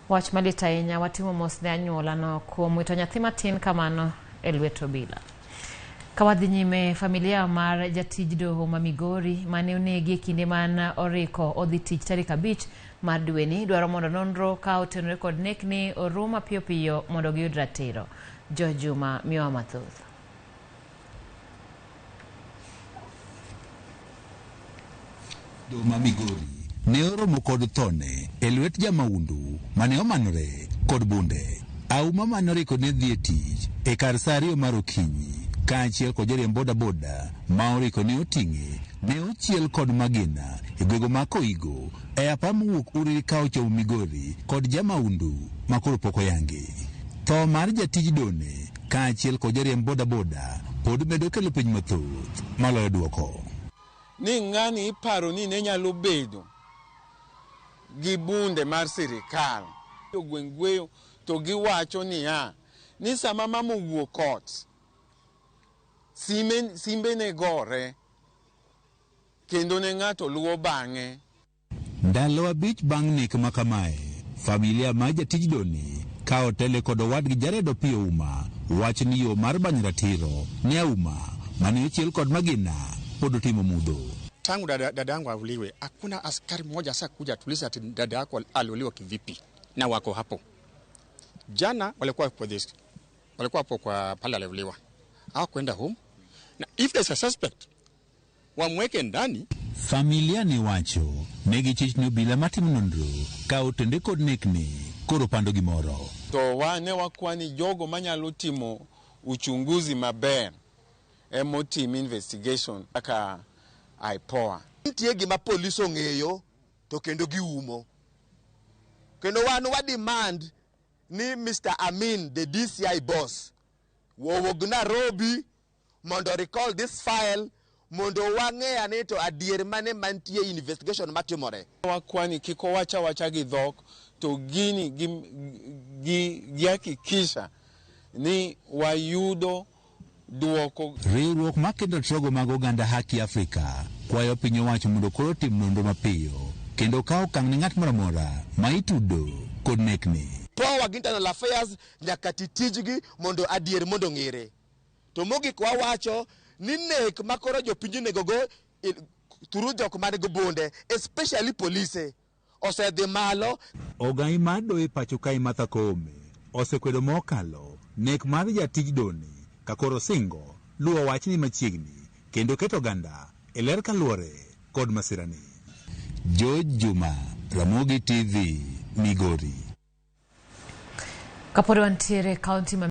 Wach malit ahinya, watimo mos ne anyuolano kuom wito nyathi matin kamano e lwet obila. Ka wadhi nyime, familia mar jatij doho ma Migori mane onegi e kinde man oriko odhi tich tarik 5 mar dweni dwaro mondo nonro ka otenore kod nekni orum mapiyo piyo mondo giyud ratiro. George Juma miyowa mathoth. Doho ma Migori ne oromo kod thone e lwet jamaundu mane omanore kod bunde. Auma mane oriko ne dhi e tich e kar saa 2 mar okinyi kaachiel kod jariemb boda boda ma oriko ne oting'e ne ochiel kod magina e gwego ma Koigo e apar mowuok Uriri ka ochomo Migori kod jamaundu ma koro pok oyangi. Tho mar jatij done kaachiel kod jariemb boda boda pod medo kelo piny mathoth maloyo duoko. Ni ng'ani iparo ni ne nyalo bedo gi bunde mar sirikal. Jogweng' gweyo to giwacho niya, ni sama mama owuok ot, simbe ne gore kendo ne ng'ato luwo bang'e. Ndalo 5 bang' nek ma kamae, familia mar jatij doni ka otele kod owadgi Jared Opiyo Ouma wacho ni yo mar manyo ratiro ne Auma mane ochiel kod magina pod otimo mudho. Tangu dada yangu auliwe, hakuna askari mmoja sasa kuja tuliza ati dada yako aliuliwa kivipi, na wako hapo. Jana walikuwa kwa this, walikuwa hapo kwa pale aliuliwa. Hawakwenda home. Na if there's a suspect, wamweke ndani. Familia ni wacho negi chich ni obila matimo nonro ka otende kod nekni koro pando gimoro. To wane wakwani jogo manyalo timo uchunguzi maber emotim investigation kaka IPOA. Nitie gima polis ong'eyo to kendo giumo. Kendo wan wa demand ni Mr. Amin, the DCI boss, owuog Nairobi mondo recall this file mondo wang'e ane to adier mane mantie investigation matimore. Wakwani kik owach awacha gi dhok to gini gi hakikisha ni wayudo duoko. Riwruok mar kedo trogo mag oganda Haki Afrika kwayo piny owacho mondo koro otim nonro mapiyo kendo kawo okang' ne ng'at moro amora ma itudo kod nekni. Power gi Internal Affairs nyaka ti tijgi mondo adier mondo ong'ere. To mogik wawacho ni nek ma koro jopiny onego go through jok man gi bunde, especially polise, osedhi malo. Ogai mar doho e pacho kae Martha Koome osekwedo mokalo nek mar jatij doni ka koro singo luwo wachni machiegni kendo keto oganda e ler kaluwore kod masirani. George Juma, Ramogi TV, Migori. Kapod wantiere kaunti ma